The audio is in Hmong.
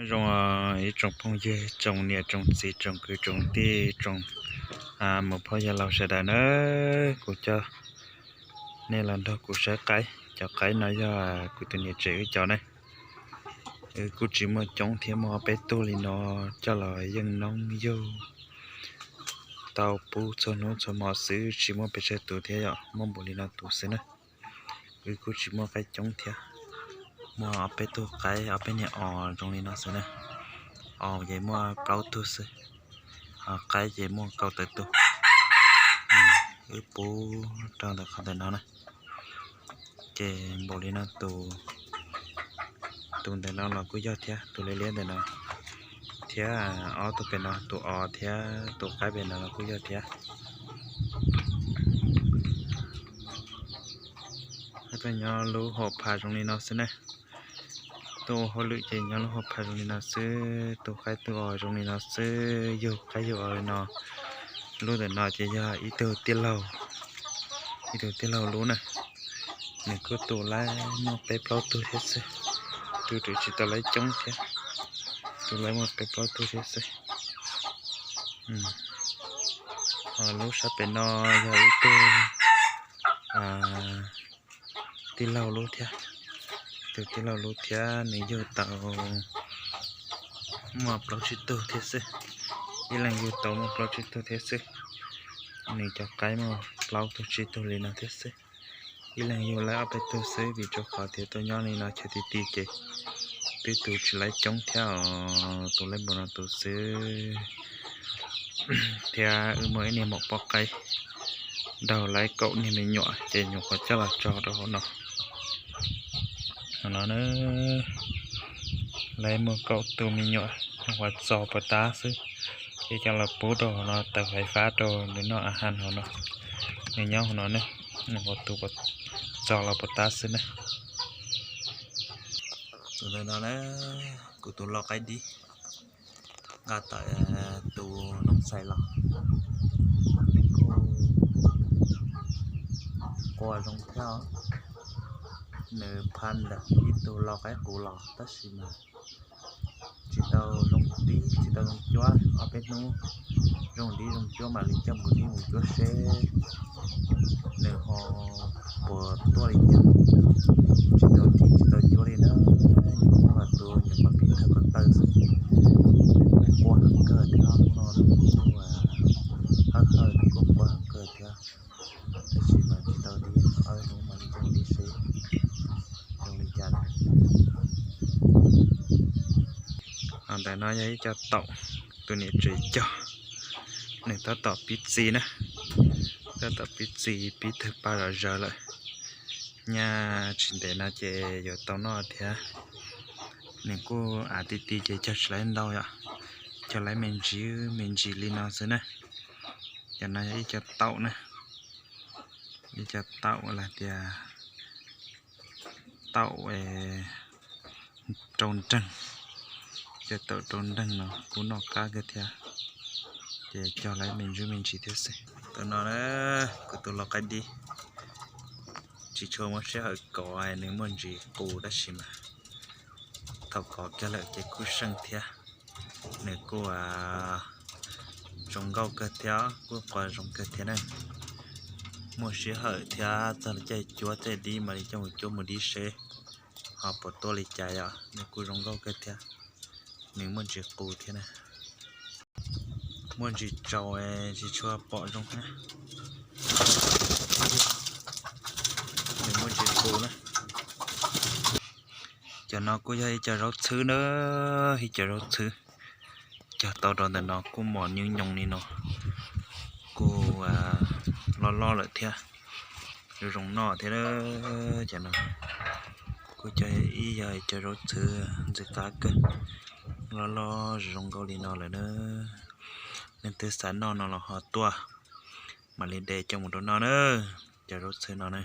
Zoo ib tsoom phooj ywg, tsoom niam tsoom txiv, tsoom kwv tsoom tij, tsoom muam phauj yawg laus sawv daws na, kuv coj nej los nrog kuv saib qaib. Cov qaib no yog kuv tus niam tsev wb cov na. Wb kuj tsis muaj coob thiab, muaj ob peb tug li no coj los yeej noob yug tau pub txhua hnub txhua hmo xwb, tsis muaj pes tsawg tus thiab yom, muaj npaum li no tus xwb na. Wb kuj tsis muaj qaib coob thiab, muaj ob peb tug qaib, ob peb niag os zoo li no xwb na. Os ces muaj plaub tug xwb, qaib ces muaj kaum tawm tug. Wb pub rau ntawm qhov ntawm no na. Ces npaum li no tus, tus ntawm no los kuj yog thiab, tus liab liab ntawm no thiab, ob tug pem no, tus os thiab tus qaib pem no los kuj yog thiab. Tuaj nyob lub hauv phav zoo li no xwb na. Tuaj ua hauj lwm ces nyob lub hauv phav zoo li no xwb, tu qaib tu os zoo li no xwb, yug qaib yug os li no. Lub ntawm no ces yog ib tug tij laug, ib tug tij laug lub na. Nws kuj tu laib muaj peb plaub tug thiab xwb, tu tsis tau laib coob thiab, tu laib muaj peb plaub tug thiab xwb. Lub sab pem no yog ib tug tij laug lub thiab, tus tij laug lub thiab, nws yug tau muaj plaub tsib tug thiab xwb. Ib leeg yug tau muaj plaub tsib tug thiab xwb. Nws cov qaib muaj plaub tug tsib tug li no thiab xwb. Ib leeg yug laib ob peb tug xwb, vim rau qhov tias tuaj nyob li no chaw ti ti ces twb tu tsis laib coob thiab os, tu laib npaum no tus xwb. Thiab wb muaj ib niag maum poj qaib daug laib kaum niag me nyuam ces nyuam qhuav coj los tso rau hauv no. Hauv no na, laib muaj kaum tus me nyuam, nyuam qhuav txo puas tab xwb, ces coj los pub rau hauv no, taws faiv fab rau nws noj a ha hauv no. Nws nyob hauv no ne, nyuam qhuav tu, txo los puas tab xwb ne. Tus ntawm no na, kuv tus lau qaib dib, nqa tawm tus noog xais los, nws kuj qua zoo thiab. Nws pha ntawm ib tug lau qaib qus los tab sis mas tsis tau zoo dib, tsis tau zoo cuab, ob peb hnub zoo dib zoo cuab mam li coj mus dib mus cuab seb nws ho puas tuaj li cas. Tsis tau dib tsis tau cuab li na, nyuam qhuav los tu nyuam qhuav pib thawj qhov taw xwb. Nws kuj qua heev kawg thiab, hnub no nws kuj hawj hawj, nws kuj qua heev kawg thiab. Tab sis mas tsis tau dib, ob hnub mam li coj mus dib seb zoo li cas na. Ntawm no yog ib co taum, tus niam tsev cog, nws tab tom pib txi na, tab tom pib txi pib tawg paj zom zaws lawm. Nyaj tsis ntev no ces yuav tau noj thiab. Nws kuj av ti ti ces cog tsis laib ntau yom, cog laib me ntsis me ntsis li no xwb na. Cov no yog ib co taum na, ib co taum los tias taum rau nreeg, cov taum rau nreeg no kuj noj qab kawg thiab, ces cog laib me ntsis me ntsis thiab xwb. Tus no na, kuv tus lau qaib dib, tsis tshua muaj sij hawm kov, nws muaj ntsis qus tab sis mas thaum kov kiag lawm ces kuj seej thiab. Nws kuj zoo nkauj kawg thiab, kuj qua zoo kawg thiab na. Muaj sij hawm thiab txog caij cuab caij dib mam li coj mus cuab mus dib seb ho puas tuaj li cas yom. Nws kuj zoo nkauj kawg thiab, nws muaj ntsis qus thiab na. Muaj ntsis tsaus, tsis tshua pom zoo na. Nws muaj ntsis qus na. Cov no kuj yog ib co zaub txhwb na, ib co zaub txhwb. Cog tau rau ntawm no kuj mos nyoos nyoos li no, kuj loj loj lawm thiab, zoo zoo noj thiab. Cov no kuj cog ib yog ib co zaub txhwb ntxim qab kawg, loj loj zoo nkauj li no lawm na. Leej twg xav noj no los ho tuaj, mam li de coj mus rau noj na. Cov zaub txhwb no na,